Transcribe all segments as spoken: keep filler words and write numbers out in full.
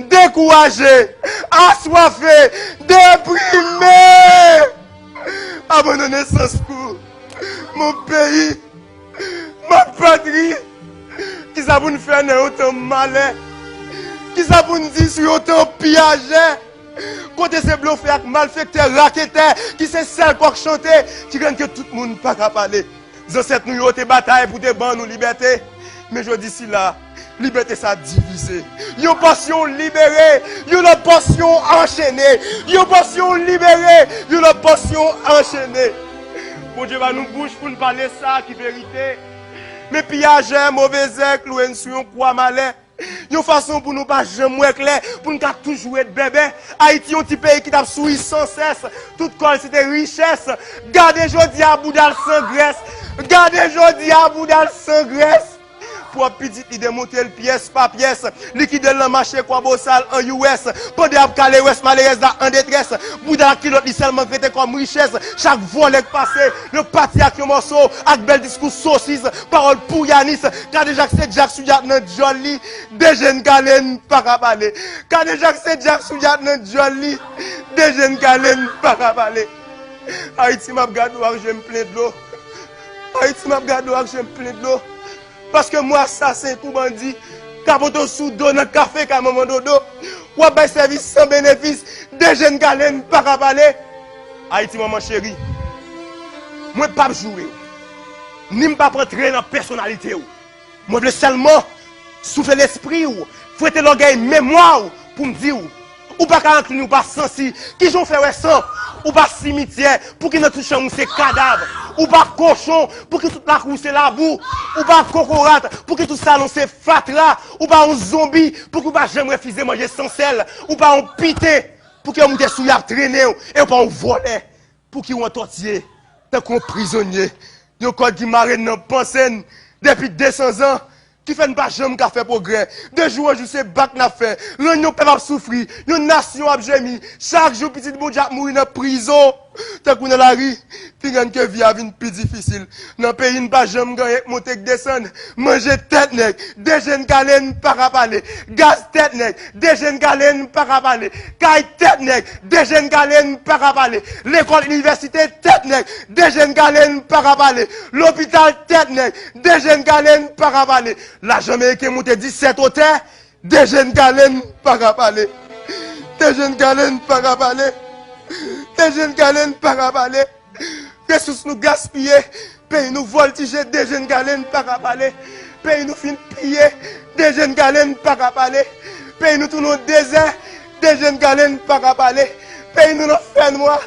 Dekouraje, aswafe, deprime, abandone sans kou. Mon peyi, ma patri, kisa pou n fè nan yon tan malè? Kisa pou n di sou yon tan piyajè? Kote se blofè ak malfektè, raketè, ki se sèl kòk chante, ki rann ke tout moun pa ka pale. Zansèt nou yo te batay pou te ban nou libète. Men jodi sila, libète sa divize. Yon pòsyon libere, yon lòt pòsyon anchene. Yon pòsyon libere, yon lòt pòsyon anchene. Bondye ba nou bouch pou n pale sa ki verite. Men piyajè, move zèk, lwe n sou yon kwa malè. Yon fason pou nou pa janm wè klè, pou n ka toujou ret bèbè. Ayiti, yon ti peyi ki t ap souri sansès, tout kò l se te richès. Gade jodi a bouda l san grès. Gade jodi a bouda l san grès. Pwòp pitit li demonte l pyès pa pyès. Likide l nan mache Kwabosal an U S. Pandan y ap kale rès malerèz la an detrès. Bouda l ak kilòt li sèlman k rete kòm richès. Chak vòlè k pase, yo pati ak yon mòso, ak bèl diskou sosis, pawòl pouyanis. Kadejak se djak sou djak nan djòl li. Dejen kale n pa ka pale. Kadejak se djak sou djak nan djòl li. Dejen kale n pa ka pale. Ayiti, m ap gade w ak je m plen dlo. Ayiti, m ap gade w ak je m plen dlo. Paske mwa asasen kou bandi ka pote w sou do nan kafe kay manman Dodo. W ap bay sèvis san benefis. Dejen kale n pa ka pale. Ayiti, manman cheri, mwen p ap joure w, ni m p ap antre nan pèsonalite w. Mwen vle sèlman soufle lespri w, fwete lògèy memwa w pou m di w, ou pa ka rankini, ou pa sansi. Kijan w fè wè san? Ou pa simityè, pouki nan tout chanm ou se kadav? Ou pa kochon, pouki tout lakou w se labou? Ou pa kokorat, pouki tout salon se fatra? Ou pa yon zonbi, pouki w pa janm refize manje san sèl? Ou pa yon piten, pouki yo moute sou w y ap trennen w? E w pa yon vòlè, pouki w antòtiye tankou yon prizonye? Yon kòd ki mare n nan panse n depi de san zan, ki fè n pa janm ka fè pwogrè. De jou an jou, se bak n ap fè. Rann yon pèp ap soufri, yon nasyon ap jemi. Chak jou, pitit Bondye ap mouri nan prizon, tankou nan lari. Pi grann ke vi a vin pi difisil. Nan peyi n pa janm gen anyen k monte k desann. Manje tèt nèg, dejen kale n pa ka pale. Gaz tèt nèg, dejen kale n pa ka pale. Kay tèt nèg, dejen kale n pa ka pale. Lekòl, inivèsite tèt nèg, dejen kale n pa ka pale. Lopital tèt nèg, dejen kale n pa ka pale. Lajan meriken monte disèt otè, dejen kale n pa ka pale. Dejen kale n pa ka pale. Dejen kale n pa ka pale. Resous nou gaspiye, peyi nou vòltije, dejen kale n pa ka pale. Peyi nou fin piye, dejen kale n pa ka pale. Peyi nou tounen yon dezè, dejen kale n pa ka pale. Peyi nou nan fènwa,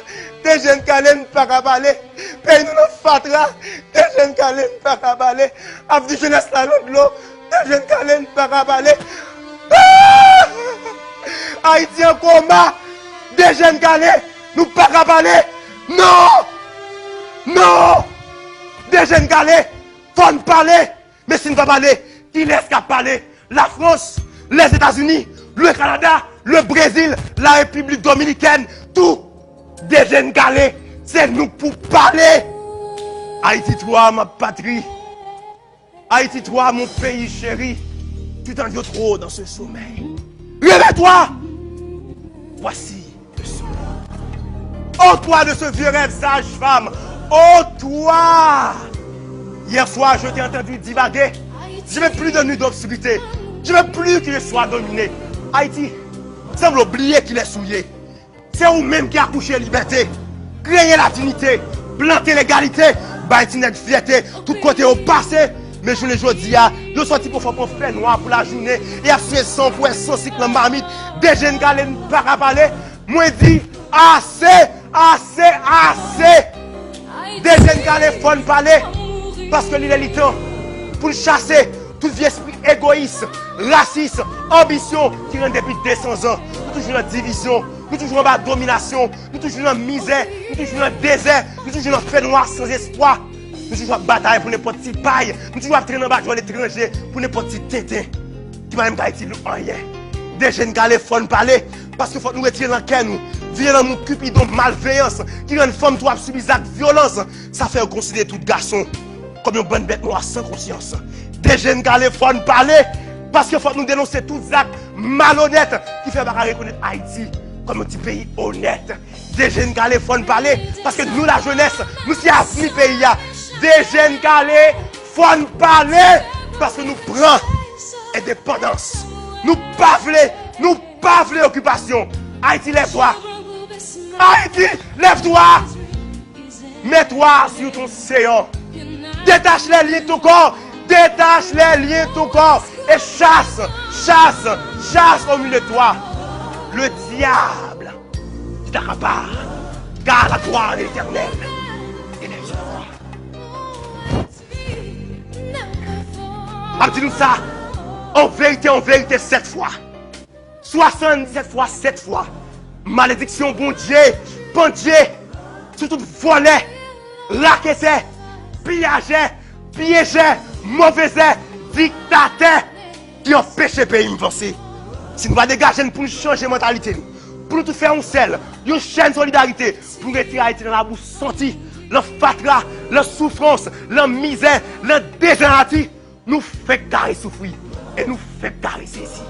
dejen kale n pa ka pale. Peyi nou nan fatra, dejen kale n pa ka pale. Avni jenès la nan dlo, dejen kale n pa ka pale. Ah! Ayiti an koma, dejen kale, nou pa ka pale. Non! Non! Dejen kale, fò n pale. Men si n pa pale, kilès k ap pale? Lafrans, Lèzetazini, le Kanada, le Brezil, la Repiblik Dominikèn, tou dejen kale, se nou k pou pale. Ayiti twa, ma patrie. Haïti trois, mon pays chéri, tu t'ennuies trop dans ce sommeil. Réveille-toi! Voici le soleil. Ôte-toi de ce vieux rêve sage-femme. Ôte-toi! Hier soir, je t'ai entendu divaguer. Je veux plus de nuit d'obscurité. Je veux plus que je sois dominé. Ayiti, sanble w bliye kilès ou ye. Se ou menm ki akouche libète, kreye ladinite, plante legalite, bay ti nèg fyète tout kote yo pase. Men jounen jodi a, yo sòti pou fò pran fènwa pou lajounen, e y ap siye san pwen, san sik nan mamit. Dejen kale n pa ka pale. Mwen di, ase, ase, ase! Dejen kale, fò n pale, paske li lè li tan pou n chase tout vye espri egoyis, rasis, anbisyon ki rann depi de san zan. Nou toujou nan divizyon, nou toujou anba dominasyon, nou toujou nan mizè, nou toujou nan dezè, nou toujou nan fènwa san espwa. Nou toujou ap batay pou nenpòt ti pay, nou toujou ap trennen anba djòl etranje pou nenpòt ti tenten ki pa menm ka itil nou anyen. Dejen kale, fò n pale, paske fòk nou retire nan kè nou vye lanmou, kipidon, malveyans ki rann fanm tou ap sibi zak vyolans. Sa fè yo konsidere tout gason kòm yon bann bèt nwa san konsyans. Dejen kale, fò n pale. Paske fòk nou denonse tout zak malonèt ki fè yo pa ka rekonèt Ayiti kòm yon ti peyi onèt. De jèn kale, fò n pale, paske nou lajenès, nou se avni peyi a. De jèn kale, fò n pale, paske nou pran endepandans. Nou pa vle, nou pa vle okipasyon. Ayiti, lève toi. Ayiti, lève toi. Mets-toi sur ton séant. Détache les liens de ton corps. Détache les liens de ton corps. Et chasse, chasse, chasse au milieu de toi le diable qui t'accapare. Car la gloire de l'Éternel est derrière toi. M ap di nou sa, an verite, an verite, sèt fwa. Swasanndisèt fwa, sèt fwa. Malediksyon Bondye pandye sou tout vòlè, raketè, piyajè, pyejè, movezè, diktatè ki anpeche peyi m vanse. Si nou pa degaje n pou n chanje mantalite nou, pou nou tout fè yon sèl, yon chèn solidarite, pou n retire Ayiti nan labou santi, nan fatra, nan soufrans, nan mizè, nan dezenati, nou fenk kare soufri e nou fenk kare sezi.